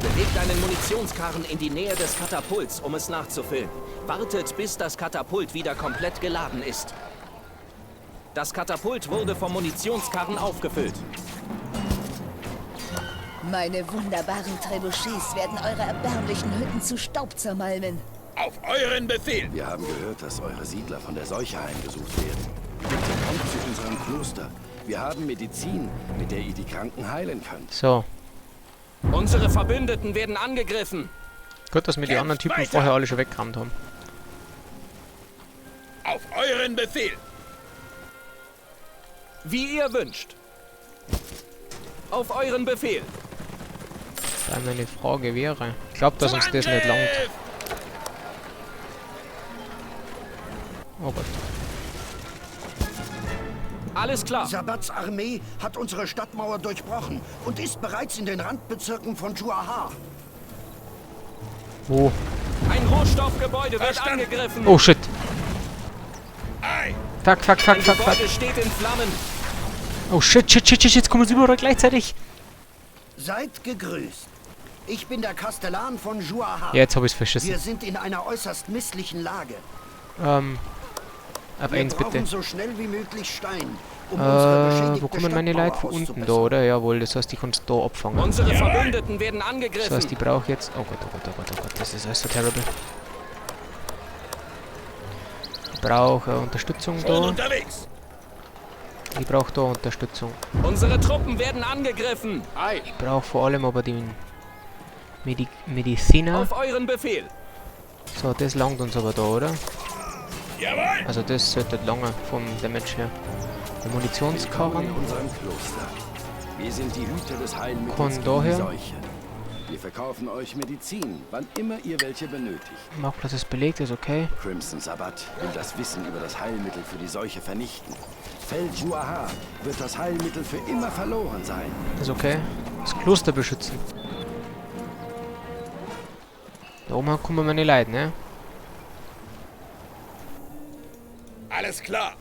Bewegt einen Munitionskarren in die Nähe des Katapults, um es nachzufüllen. Wartet, bis das Katapult wieder komplett geladen ist. Das Katapult wurde vom Munitionskarren aufgefüllt. Meine wunderbaren Trebuchets werden eure erbärmlichen Hütten zu Staub zermalmen. Auf euren Befehl! Wir haben gehört, dass eure Siedler von der Seuche heimgesucht werden. Bitte kommt zu unserem Kloster. Wir haben Medizin, mit der ihr die Kranken heilen könnt. So. Unsere Verbündeten werden angegriffen. Gut, dass wir die anderen Typen vorher alle schon weggerammt haben. Auf euren Befehl! Wie ihr wünscht. Auf euren Befehl. Da meine Frage wäre. Ich glaube, dass uns das nicht langt. Oh Gott. Alles klar. Sabats Armee hat unsere Stadtmauer durchbrochen und ist bereits in den Randbezirken von Juahar. Wo? Ein Rohstoffgebäude wird angegriffen. Oh shit. Fuck, fuck, fuck, fuck, fuck. Gebäude steht in Flammen. Oh shit, shit, shit, shit, jetzt kommen sie überall gleichzeitig. Seid gegrüßt. Ich bin der Kastellan von Juahar. Ja, jetzt habe ich's verschissen. Wir sind in einer äußerst misslichen Lage. Auf Wir 1 bitte. brauchen so schnell wie möglich Stein, um unsere beschädigte Wo kommen meine Leute? Von Stadtmauer unten da, oder? Jawohl, das heißt, die kannst du da abfangen. Unsere Verbündeten werden angegriffen. Das heißt, die brauche ich jetzt. Oh Gott, oh Gott, oh Gott, oh Gott, das ist alles so terrible. Ich brauche Unterstützung Schon da. unterwegs. Ich brauche da Unterstützung. Unsere Truppen werden angegriffen. Ich brauche vor allem aber den Mediziner. Auf euren Befehl. So, das langt uns aber da, oder? Jawohl. Also das sollte lange vom Damage her. Der Munitionskarren. In unserem Kloster. Wir sind die Hüter des Heilmittels Von gegen die daher. Seuche. Wir verkaufen euch Medizin, wann immer ihr welche benötigt. Marktplatz ist belegt, ist okay. Crimson Sabbat will das Wissen über das Heilmittel für die Seuche vernichten. Fällt Juahar, wird das Heilmittel für immer verloren sein. Ist okay. Das Kloster beschützen. Da oben kommen meine Leute, ne? Alles klar.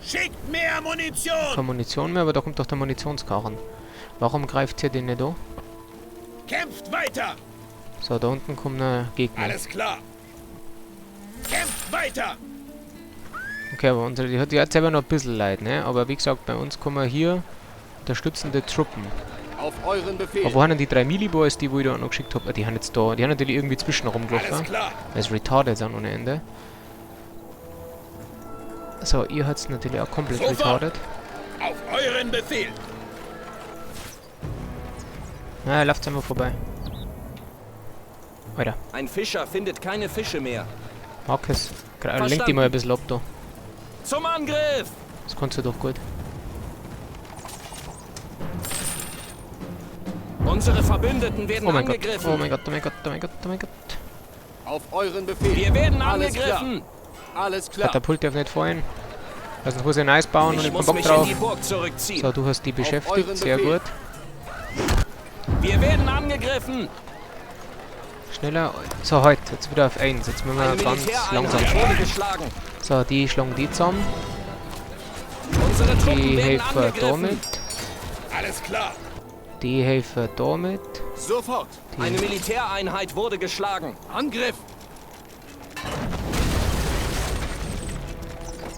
Schickt mehr Munition! Keine Munition mehr, aber da kommt doch der Munitionskarren. Warum greift ihr den nicht an? Kämpft weiter! So, da unten kommt ein Gegner. Alles klar. Kämpft weiter! Okay, aber unsere, die hat selber noch ein bisschen Leid, ne? Aber wie gesagt, bei uns kommen hier unterstützende Truppen. Auf euren Befehl. Aber wo haben denn die 3 Melee-Boys, die wo ich da noch geschickt hab? Die haben jetzt da, die haben natürlich irgendwie zwischen rumgelaufen. Alles klar. Weil es retarded sind ohne Ende. So, ihr habt's natürlich auch komplett Sofort. retarded. Auf euren Befehl. Na, lauft einmal vorbei. Alter. Ein Fischer findet keine Fische mehr. Marcus, lenk die mal ein bisschen ab da. Zum Angriff! Das kannst du doch gut. Unsere Verbündeten werden Oh mein Gott, angegriffen. oh mein Gott, oh mein Gott, oh mein Gott, oh mein Gott. Auf euren Befehl. Wir werden Alles angegriffen. klar. Alles klar. Katapult darf nicht fallen. Lass uns Hose nice bauen und Ich ich hab muss Bock mich drauf. in die Burg zurückziehen. So, du hast die euren beschäftigt, sehr Befehl. gut. Wir werden angegriffen. Schneller. So, heute. Jetzt wieder auf 1. Jetzt müssen wir Eine ganz Militäreinheit langsam. wurde geschlagen. So, die schlagen die zusammen. Unsere Truppen Die werden helfen angegriffen. damit. Alles klar. Die helfen damit. Sofort. Die Eine Militäreinheit wurde geschlagen. Angriff!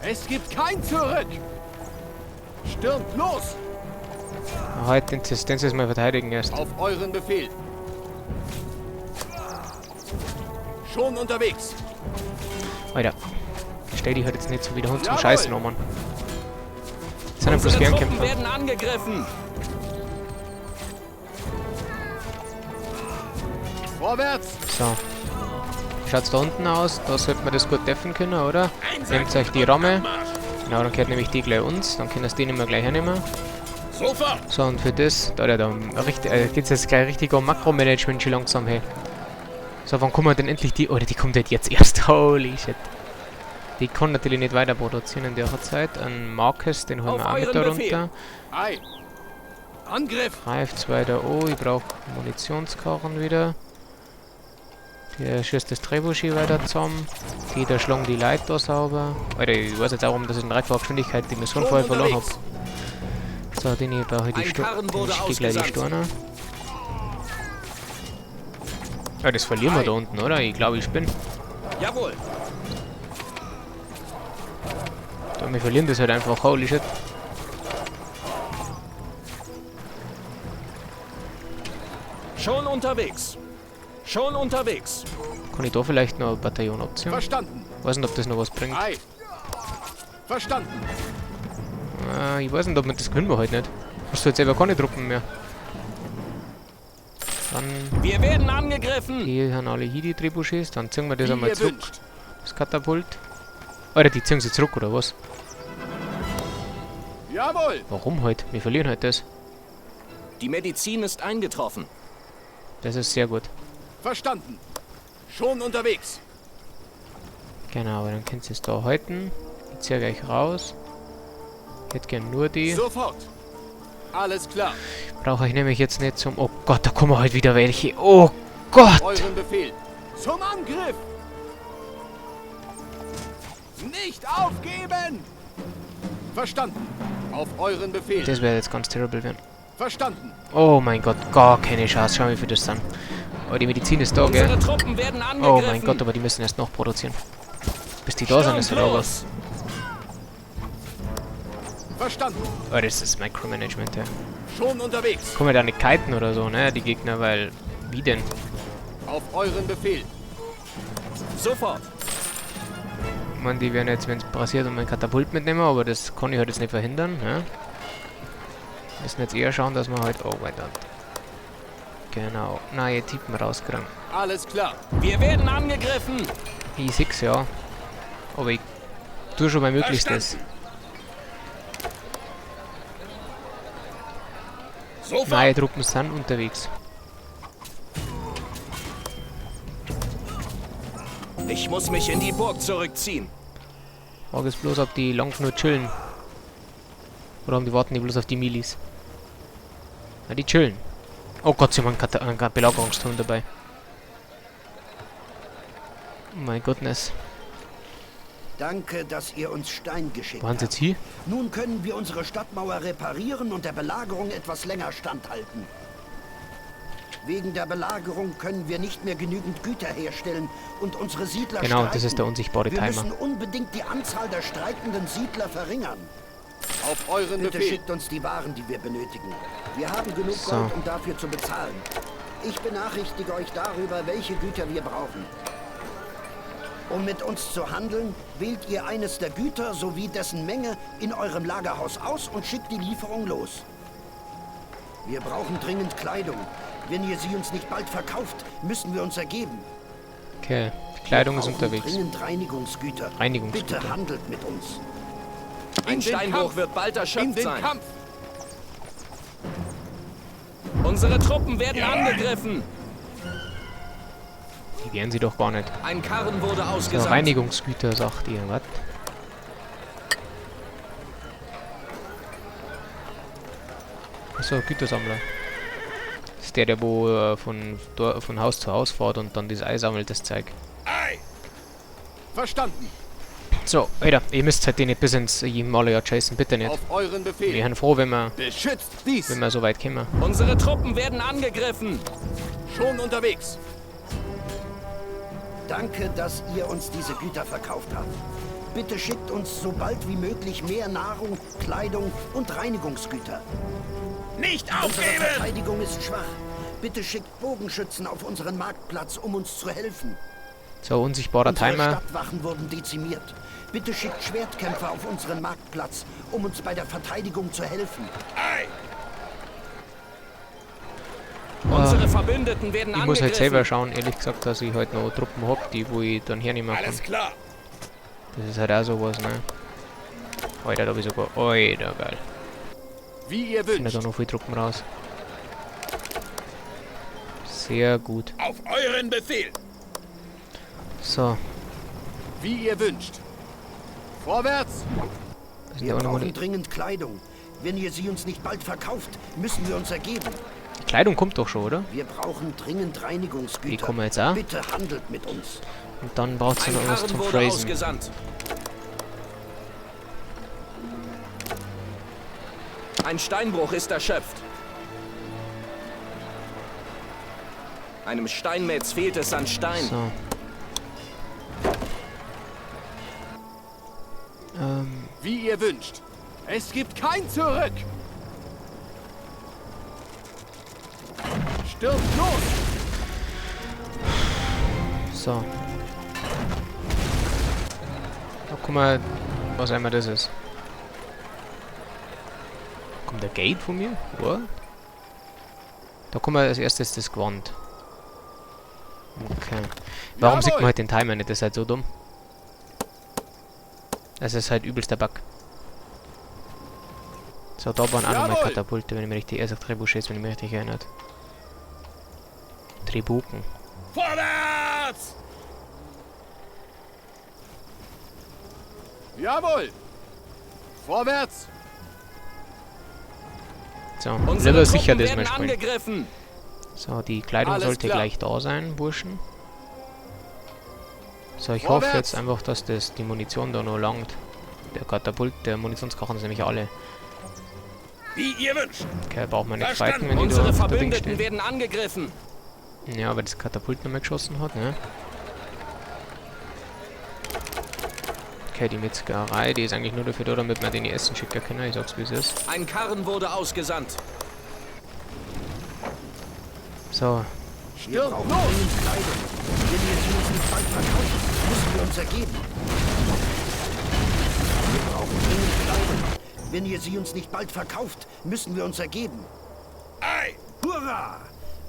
Es gibt kein Zurück! Stürmt los! Heute den den mal verteidigen erst. Auf euren Befehl! Schon unterwegs! Alter. Stell dich halt jetzt nicht so wieder Hund zum Jawohl. Scheißen, oh Mann. Das sind ja bloß Unsere Truppen Fernkämpfer. werden angegriffen. Vorwärts! So. Wie schaut's da unten aus? Da sollte man das gut deffen können, oder? Nehmt euch die Ramme. Genau, dann gehört nämlich die gleich uns. Dann können wir die nicht mehr gleich hernehmen. Sofort! So, und für das, da, da, richtig, geht's jetzt gleich richtig um Makromanagement schon langsam, hey. So, wann kommen denn endlich die... Oder die kommt halt jetzt erst. Holy shit. Die kann natürlich nicht weiter produzieren in der Zeit. Ein Marcus, den holen Auf wir auch mit euren da Befehl. runter. Ei! Angriff! Greift weiter an. Ich brauche Munitionskarren wieder. Der schießt das Trebuchet weiter zusammen. Die da schlagen die Leute da sauber. Alter, ich weiß jetzt auch, warum, dass ich in dreifacher Geschwindigkeit die Mission Schon vorher verloren hab. unterwegs. So, den hier brauche ich die Ein Karren den wurde schicke ich gleich die ausgesandt. Steine. Ja, das verlieren wir da unten, oder? Ich glaube, ich bin. Jawohl. Da, wir verlieren das halt einfach. Holy shit. Schon unterwegs. Schon unterwegs. Kann ich da vielleicht noch ein Bataillon abziehen? Verstanden. Weiß nicht, ob das noch was bringt. Ei. Verstanden. Ich weiß nicht, ob wir das gewinnen wir heute nicht. Hast du jetzt selber keine Truppen mehr? Dann Wir werden angegriffen. Die haben alle hier die Trebuchets. Dann ziehen wir das Wie einmal ihr zurück. wünscht. Das Katapult. Alter, die ziehen sie zurück, oder was? Jawohl. Warum heute? Wir verlieren heute das. Die Medizin ist eingetroffen. Das ist sehr gut. Verstanden. Schon unterwegs. Genau, aber dann könnt ihr es da halten. Ich ziehe gleich raus. Ich hätte gern nur die. Sofort. Alles klar. Brauche ich nämlich jetzt nicht zum... Oh Gott, da kommen halt wieder welche. Oh Gott! Euren Befehl. Zum Angriff! Nicht aufgeben! Verstanden. Auf euren Befehl. Das wäre jetzt ganz terrible werden. Verstanden. Oh mein Gott, gar keine Chance. Schau mal, wie viel das sind. Aber die Medizin ist da, gell? Unsere Truppen werden Oh mein angegriffen. Gott, aber die müssen erst noch produzieren. Bis die da sind, ist halt auch was. Verstanden. Oh, das ist Micromanagement, ja. Schon unterwegs. Kommen wir da nicht kiten oder so, ne? Die Gegner, weil... Wie denn? Auf euren Befehl. Sofort. Ich meine, die werden jetzt, wenn es passiert, um ein Katapult mitnehmen, aber das kann ich halt jetzt nicht verhindern, ne? Wir müssen jetzt eher schauen, dass wir halt... Oh mein Gott. Genau. Neue Typen rauskriegen. Alles klar. Wir werden angegriffen. Ich seh's ja. Aber ich tue schon mein Möglichstes. Sofort. Neue Truppen sind unterwegs. Ich muss mich in die Burg zurückziehen. Frage ist bloß, ob die lang nur chillen. Oder haben die warten die bloß auf die Milis? Na, die chillen. Oh Gott, sie haben einen Belagerungsturm dabei. Oh mein Goodness. Danke, dass ihr uns Stein geschickt Waren sie habt. jetzt hier? Nun können wir unsere Stadtmauer reparieren und der Belagerung etwas länger standhalten. Wegen der Belagerung können wir nicht mehr genügend Güter herstellen und unsere Siedler Genau, das streiken. ist der unsichtbare Wir Timer. müssen unbedingt die Anzahl der streikenden Siedler verringern. Auf euren Bitte Befehl. schickt uns die Waren, die wir benötigen. Wir haben genug So. Gold, um dafür zu bezahlen. Ich benachrichtige euch darüber, welche Güter wir brauchen. Um mit uns zu handeln, wählt ihr eines der Güter sowie dessen Menge in eurem Lagerhaus aus und schickt die Lieferung los. Wir brauchen dringend Kleidung. Wenn ihr sie uns nicht bald verkauft, müssen wir uns ergeben. Okay, die Kleidung Wir ist brauchen unterwegs. Dringend Reinigungsgüter. Reinigungsgüter. Bitte handelt mit uns. Ein In den Steinbruch Kampf. wird bald In erschöpft den sein. Kampf. Unsere Truppen werden angegriffen. Die wehren sie doch gar nicht. Ein Karren wurde So, ausgesandt. Reinigungsgüter, sagt ihr, was? Achso, Gütersammler. Das ist der, der wo von Haus zu Haus fährt und dann das Ei sammelt, das Zeug. Ei. Verstanden. So, Alter, ihr müsst halt den nicht bis ins Himalaya chasen, bitte nicht. Auf euren Befehl. Wir sind froh, wenn wir, Beschützt dies. wenn wir so weit kommen. Unsere Truppen werden angegriffen. Schon unterwegs. Danke, dass ihr uns diese Güter verkauft habt. Bitte schickt uns so bald wie möglich mehr Nahrung, Kleidung und Reinigungsgüter. Nicht Unsere aufgeben! Verteidigung ist schwach. Bitte schickt Bogenschützen auf unseren Marktplatz, um uns zu helfen. So, unsichtbarer Unsere Timer. Stadtwachen wurden dezimiert. Bitte schickt Schwertkämpfer auf unseren Marktplatz, um uns bei der Verteidigung zu helfen. Ei. Unsere Verbündeten werden Ich muss halt angegriffen. selber schauen, ehrlich gesagt, dass ich halt noch Truppen hab, die wo ich dann hernehmen kann. Alles klar. Das ist halt auch sowas, ne? Alter, da hab ich sogar. Alter, geil. Wie ihr Sind ja wünscht. da noch viele Truppen raus. Sehr gut. Auf euren Befehl. So, Wie ihr wünscht. Vorwärts. sind Wir ja auch noch mal brauchen die dringend Kleidung. Wenn ihr sie uns nicht bald verkauft, müssen wir uns ergeben. die Kleidung kommt doch schon, oder? Wir brauchen dringend Reinigungsgüter. Die kommen jetzt auch. Bitte handelt mit uns. Und dann braucht es Ein noch was Karren zum wurde Phrasen. ausgesandt. Ein Steinbruch ist erschöpft. Einem Steinmetz fehlt es an Stein. So. Wie ihr wünscht. Es gibt kein Zurück. Stürmt los! So. Da guck mal, was einmal das ist. Kommt der Gate von mir? What? Da kommt als erstes das Gewand. Okay. Warum sieht man halt den Timer nicht? Das ist halt so dumm. Das ist halt übelster Bug. So, da waren auch nochmal Katapulte, wenn ich mich richtig... Also Trebuchets, wenn ich mich richtig erinnert. Trebuken. Vorwärts! Jawohl! Vorwärts! So, lieber sicher das mal spielen. So, die Kleidung alles sollte klar. Gleich da sein, Burschen. So, ich hoffe jetzt einfach, dass das die Munition da noch langt. Der Katapult, der Munitionskochen ist nämlich alle. Wie ihr wünscht. Okay, braucht man nicht fighten, wenn die Unsere da auf der Ding Verbündeten stehen. werden angegriffen. Ja, weil das Katapult noch mal geschossen hat, ne? Okay, die Metzgerei, die ist eigentlich nur dafür da, damit man den Essen schicken kann. Ich sag's, wie es ist. Ein Karren wurde ausgesandt. So. Wir brauchen dringend Kleidung. Wenn ihr sie uns nicht bald verkauft, müssen wir uns ergeben. Wir brauchen dringend Kleidung. Wenn ihr sie uns nicht bald verkauft, müssen wir uns ergeben. Ei! Hurra!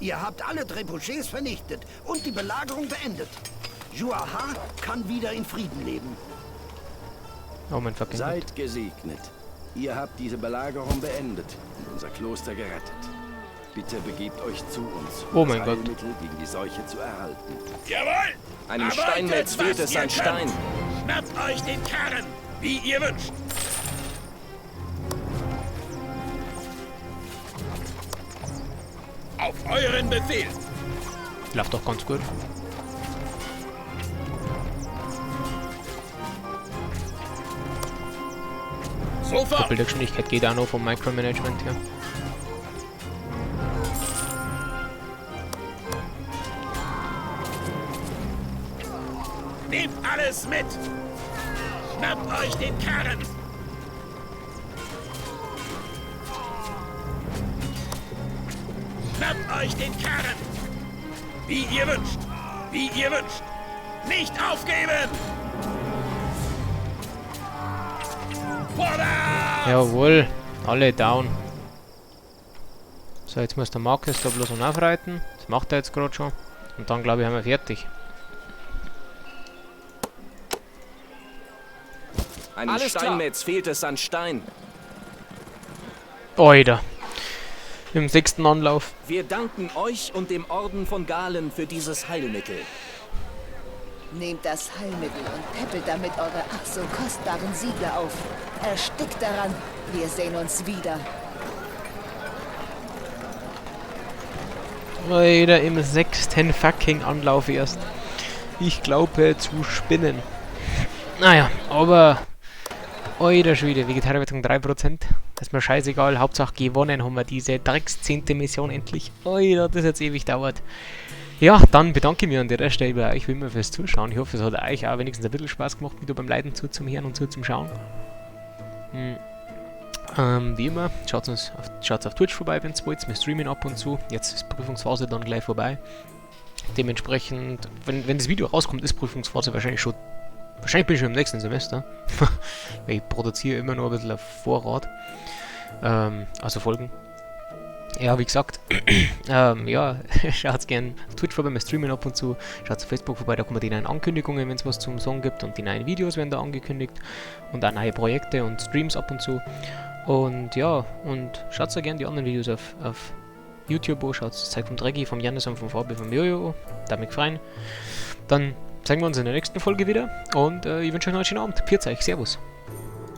Ihr habt alle Trebuchets vernichtet und die Belagerung beendet. Juaha kann wieder in Frieden leben. Oh mein fucking Gott. Seid gesegnet. Ihr habt diese Belagerung beendet und unser Kloster gerettet. Bitte begebt euch zu uns, um Oh mein das Gott. Heilmittel gegen die Seuche zu erhalten. Jawohl! Einem Arbeitet, Steinmetz fehlt was es ihr an Stein. könnt. Schnappt euch den Karren, wie ihr wünscht. Auf euren Befehl. Läuft doch ganz gut. Sofort. Doppelte Geschwindigkeit geht auch noch vom Micromanagement her. Nehmt alles mit. Schnappt euch den Karren. Schnappt euch den Karren. Wie ihr wünscht. Wie ihr wünscht. Nicht aufgeben. Vorwärts! Jawohl, alle down. So, jetzt muss der Markus da bloß noch aufreiten. Das macht er jetzt gerade schon. Und dann, glaube ich, haben wir fertig. Einem Alles klar. Steinmetz fehlt es an Stein. Oida. Im 6. Anlauf. Wir danken euch und dem Orden von Galen für dieses Heilmittel. Nehmt das Heilmittel und peppelt damit eure ach so kostbaren Siedler auf. Erstickt daran. Wir sehen uns wieder. Oida, im 6. fucking Anlauf erst. Ich glaube zu spinnen. Naja, aber... Oida Schwede, Vegetarierwertung 3%. Das ist mir scheißegal. Hauptsache gewonnen haben wir diese drecks 10. Mission endlich. Oida, das jetzt ewig dauert. Ja, dann bedanke ich mich an der Stelle bei euch wie immer fürs Zuschauen. Ich hoffe, es hat euch auch wenigstens ein bisschen Spaß gemacht, wieder beim Leiden zuzuhören und zuzuschauen. Wie immer, schaut auf Twitch vorbei, wenn ihr wollt. Wir streamen ab und zu. Jetzt ist Prüfungsphase dann gleich vorbei. Dementsprechend, wenn das Video rauskommt, ist Prüfungsphase wahrscheinlich schon... Wahrscheinlich bin ich schon im nächsten Semester. Weil ich produziere immer nur ein bisschen auf Vorrat. Also Folgen. Ja, wie gesagt, ja, schaut gerne auf Twitch vorbei, wir streamen ab und zu, schaut auf Facebook vorbei, da kommen die neuen Ankündigungen, wenn es was zum Song gibt, und die neuen Videos werden da angekündigt und auch neue Projekte und Streams ab und zu. Und ja, und schaut auch gerne die anderen Videos auf YouTube an, schaut das Zeug vom Drecki, vom Janis und vom Fabi, vom Jojo, damit freuen. Dann sehen wir uns in der nächsten Folge wieder und ich wünsche euch noch einen schönen Abend. Pfiat euch, Servus.